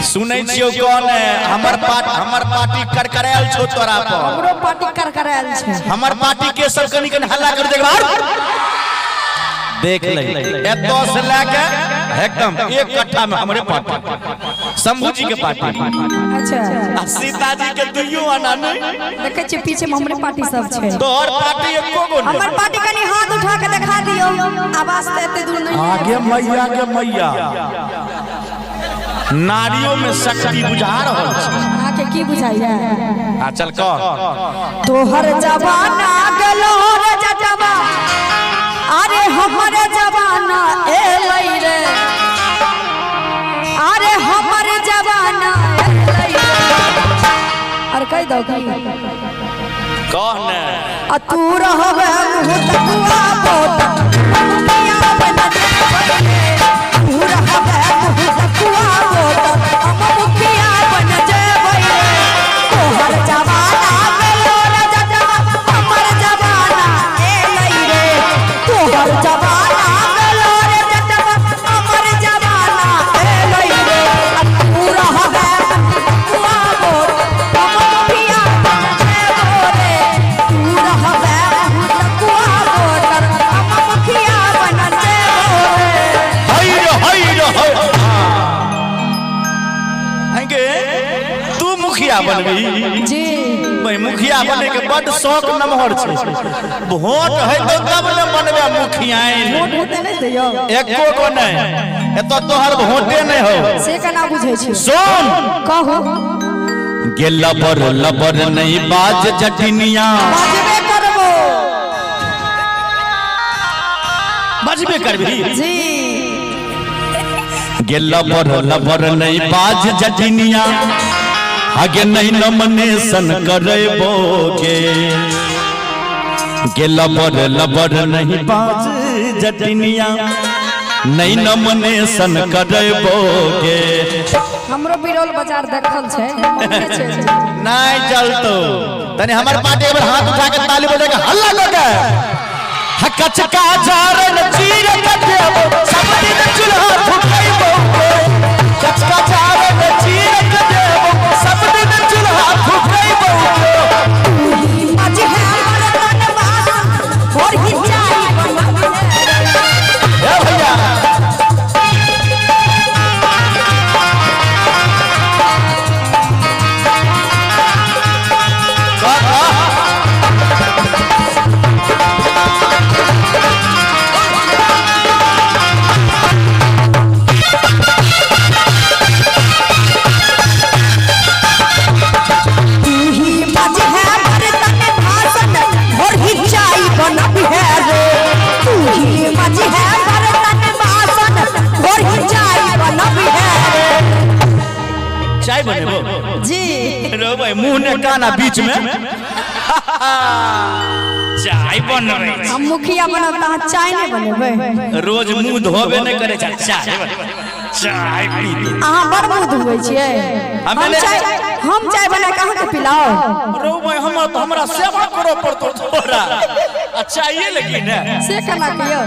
सुनै छियौ कौन है हमर पार्ट, हमर पार्टी करकरायल छौ तोरा पर। हमरो पार्टी करकरायल छै। हमर पार्टी के सब कनी कनी हल्ला कर देख बाहर। देख ले, एतौ से लए के एकदम एक कट्ठा में हमरे पार्टी, शंभू जी के पार्टी। अच्छा। आ सीता जी के दुइयो आना नहीं। देखै छियै पीछे में हमरे पार्टी सब छै। तोहर पार्टी एको गो नहीं। हमर पार्टी कनी हाथ उठा के देखा दियौ, आवाज तऽ एते दूर नहीं। आगे मैया के मैया, नारियों में शक्ति बुझा रहल छै। अहाँके की बुझाइया? आ चल कह। तोहर जमाना गेलो रे जटवा, अरे हमर जमाना एलै रे, अरे हमर जमाना एलै रे। अरे कहि दौ की? कह ने। आ तू रहबे मुँह तकुआ बोत, मुखिया बन जेबै रे। तू रहबे मुँह तकुआ बोत, हम मुखिया बन जेबै रे। तोहर जमाना गेलो रे जटवा, हमर जमाना एलै रे। तोहर जमाना गेलो रे जटवा, हमर जमाना एलै रे। आ तू रहबे मुँह तकुआ बोत, हम मुखिया बन जेबै रे। तू रहबे मुँह तकुआ बोत, हम मुखिया बन जेबै रे। हई रे, हई रे, हई। गे तू मुखिया बनबी? जी। भाई मुखिया बने के बड शौक नमहर छै। वोट हेतौ तब ने बनबे मुखिया। वोट हेतै नहि दैयौ? एको गो नहि, एतऽ तोहर वोटे नहि हो। से केना बुझै छी? सुन। कहू। गे लबर लबर नहीं बाज जटिनिया। बाजबे करबो। बाजबे करबी? जी। गे लबर लबर नहीं बाज जटिनिया, आगे नहीं नमनेशन करेबो गे। गे लबर लबर नहीं बाज जटिनिया, नहीं नमनेशन करेबो गे। हमरो बिरौल बाजार देखल छै, मम्मीए छै। नहीं चलतो। तनी हमर पार्टी एक बार हाथ उठा के ताली बजा के हल्ला कर के। हकचका जारन चीर के देबो, सब दिन चूल्हा फुकैबो। कचका जारन चीर के देबो, सब दिन चूल्हा फुकैबो। मज है बर्तन बासन और ही चाय बनबे। ए भैया, कह, कह। तू ही मज है बर्तन बासन और ही चाय बनबे रे। तू ही मज है बर्तन बासन और ही चाय बनबे रे। चाय बनेबो? जी। रो भाई, मुंह ने काना बीच में चाय बनबै। हम मुखिया बनब तऽ अहाँ चाय नहि बनेबै? रोज मुंह धोबे नहीं करे छै, चाय बनेबै, चाय पी ली। अहाँ बड़ मुँह धोबै छियै। हमे हम नहि- चाय, हम चाय बना के अहाँके पिलाओ? रो भाई, हमरा तो हमरा सेवा करो पड़तो तोरा आ चाहिए लेकिन है। से केना कहियौ?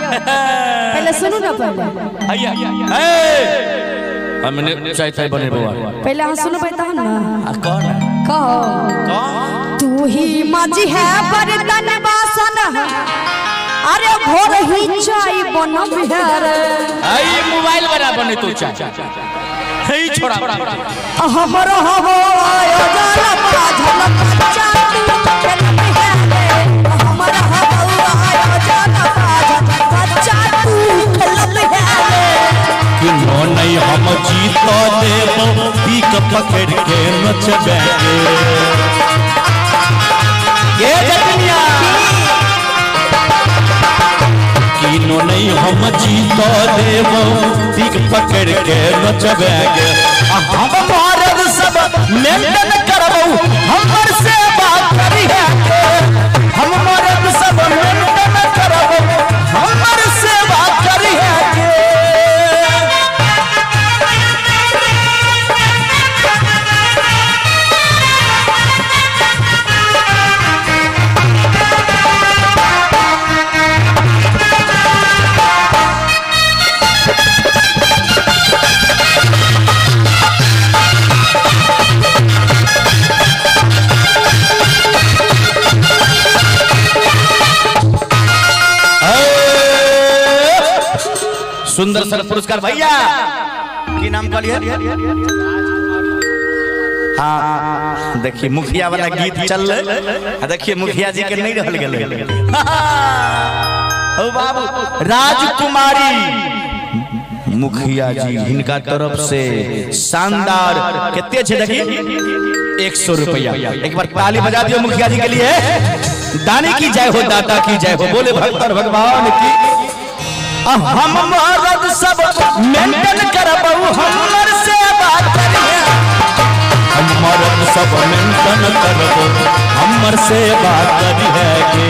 पहिले सुनू ने पहिले। हैया ए, हमने चाय चाय बनेबो। पहिले अहाँ सुनबै तहन ने। आ कौन है? कहो। कौन? तू ही मज है बर्तन बासन, अरे भोर ही चाय बनब है रे। आई मोबाइल बना बने तो चाय हे छोड़ा। हमरो हवो आयो जल बाझल बच्चा तू खेलब है रे। हमर हवो आयो जल बाझल बच्चा तू खेलब है रे। कि नो नहीं हम जीत देबो, पीक पकड़ के नचबे गे जटनिया। किनो नहीं हम जीत देबो, पीक पकड़ के नचबे गे। आ हम मरद सब मेंटन करबो, हमर सेवा करिहे के। हम मरद सब मेंटन करबो, हमर सेवा करिहे के। सुंदर सर पुरस्कार भैया की नाम कहलिए? हाँ, देखिए मुखिया वाला गीत चल रहे, देखिए मुखिया जी के नहीं रहल गेलै। ओ बाबू राजकुमारी मुखिया जी हिनका तरफ से शानदार कितने छे देखिए 100 रुपया। एक बार ताली बजा दियो मुखिया जी के लिए। दानी की जय हो, दाता की जय हो, बोले भक्त और भगवान की। हम मरद सब मेंटेन करबऊ हमर सेवा करिहे, हम मरद सब मेंटेन करबऊ हमर सेवा करिहे के।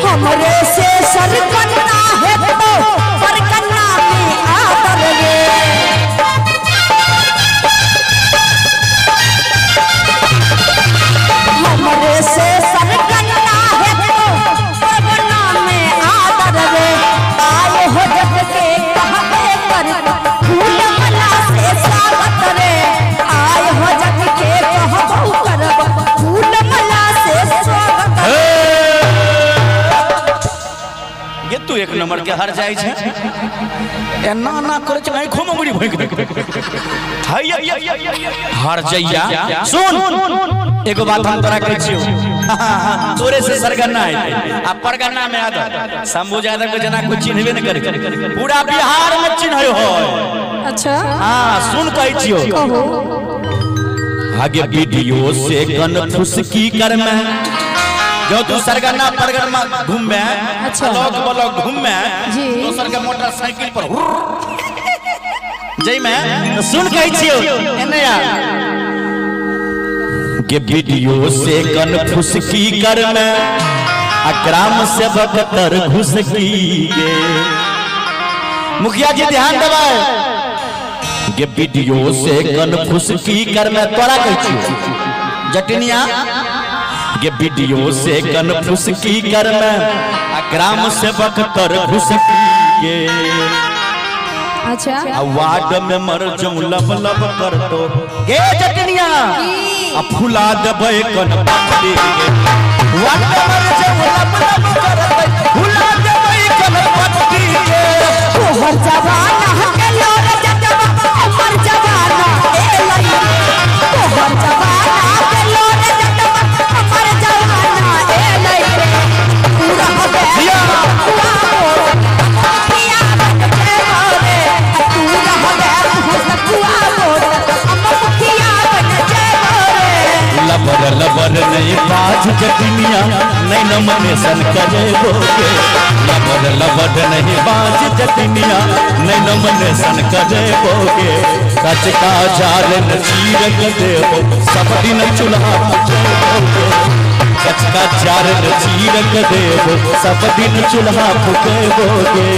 हमरे से सरकन्ना है तो परकन्ना में आदर रे। हमरे से सरकन्ना है तो परकन्ना में आदर रे। आए हो जग के कहबे कर फूल मला से स्वागत रे। आए हो जग के कहबो करब फूल मला से स्वागत रे। ये तू एक नंबर के हर जाय छै, एना ना करे छै, आँखों में उंगली भोंक दे। हर जइया सुन, एगो बात हम तोरा कहै छियौ, तोरे से सरगना हेतै आ परगना में आदत शंभू यादव के जना कोई चिन्हबे न करे, पूरा बिहार में चिन्है हो। अच्छा हाँ सुन कहै छियौ, कहो। आगे वीडियो से कन फुसकी कर में जो तू सरगना परगना घूमबे, अच्छा। ब्लॉक ब्लॉक घूमबे जी। दोसर के मोटरसाइकिल पर जई में तो सुन कहै छियौ एने यार के वीडियो से कन फुसकी कर में आ ग्राम सेवक तर घुसकी गे। मुखिया जी ध्यान देबै के वीडियो से कन फुसकी कर में तोरा कहै छियौ जटिनिया के वीडियो से कन फुसकी कर में आ ग्राम सेवक तर घुसकी गे। अच्छा। आ वार्ड में मर जऊं लब लब कर तो गे जटिनिया आ फुला देबै कन पत्ती गे। वार्ड में मर जऊं लब लब कर तो फुला देबै कन पत्ती गे। तोहर जवाना के लोर जटवा हमर जवाना ए लई रे। तोहर जवाना के लोर जटवा हमर जवाना ए लई रे। पूरा हवे पूरा मुखिया बन जेबो रे। पूरा हवे पूरा मोर हम मुखिया बन जेबो रे। लबर लबर नहीं बाज जटिनिया नहीं न मने सन करे बोगे। लबर लबर नहीं बाज जटिनिया नहीं न मने सन करे बोगे। कच का जालन चीर के देबो सब दिन चूल्हा फुकेबोगे। कच का जालन चीर के देबो सब दिन चूल्हा फुकेबोगे।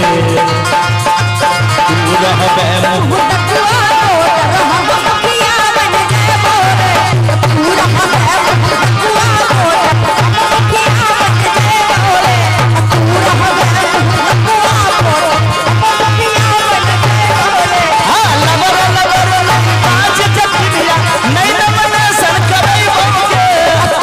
तू रहबे मुतकुआ मोर हम मुखिया बन जेबो रे। पूरा हवे मुतकुआ मोर हम मुखिया बन जेबो रे। पूरा हवे मुतकुआ मोर हम मुखिया बन जेबो रे। हाँ, लबर लबर नहीं बाज जटिनिया नहीं न मने सन करे बोगे।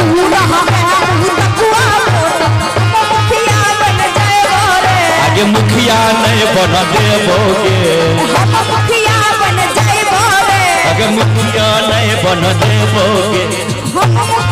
पूरा हवे मुतकुआ मोर हम मुखिया बन जेबो रे। आगे मुखिया नहीं बन देबोगे, हम मुखिया बन जेबो रे। आगे मुखिया नहीं बन देबोगे। हम मुखिया